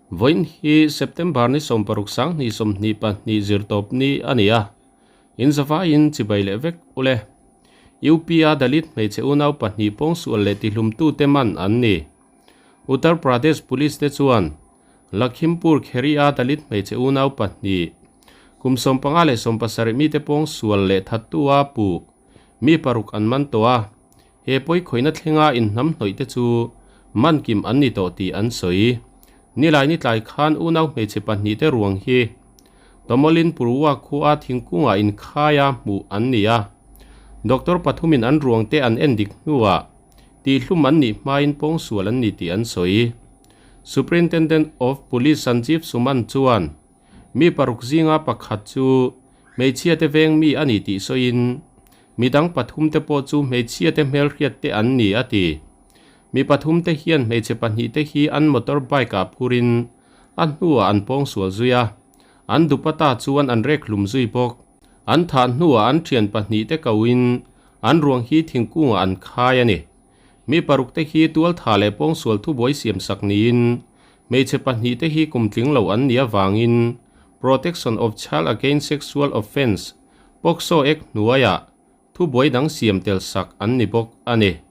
Vawiin hi September ni 16 sanghnih 22 zirtawp ni a ni a, in zavaiin chibai leh vek ule. UP-a Dalit hmeichhe unau pahnih pawngsual leh tihlumtute man an ni. Uttar Pradesh Police te chuan Lakhimpur Kheri-a Dalit hmeichhe unau pahnih kum 15 leh 17 mite pawngsual leh thattu-a puh mi paruk an man tawh a, he pawi khawihna thlenga inhnam hnawih te chu man kim an ni tawh tih an sawi. Nilai ni tlai khan unau hmeichhe pahnih te ruang hi Tomolin Purwa khua thingkungah inkhaia hmuh an ni a, doctor pathumin an ruang te an en dik hnuah tihhlum an nih hmain pawngsual an ni tih an sawi. Superintendent of Police Sanjeev Suman chuan Mi paruk zinga pakhat chu hmeichhia te veng mi a ni tih sawiin, mi dang pathum te pawh chu hmeichhia te hmelhriat te an ni a ti. Mi pathum te hian hmeichhe pahnih te hi an motor bike ah phurin a hnuah an pawngsual zui a, an dupatta chuan an rek hlum zui bawk. An thah hnuah an thian pahnih te koin an ruang hi thingkungah an khai a ni. Mi paruk te hi tualtha leh pawngsual thubuai siamsak niin Hmeichhe pahnih te hi kum tling lo an nih avangin Protection of Child Against Sexual Offence, POCSO Act, hnuaiah thubuai dang siam tel sak an ni bawk a ni.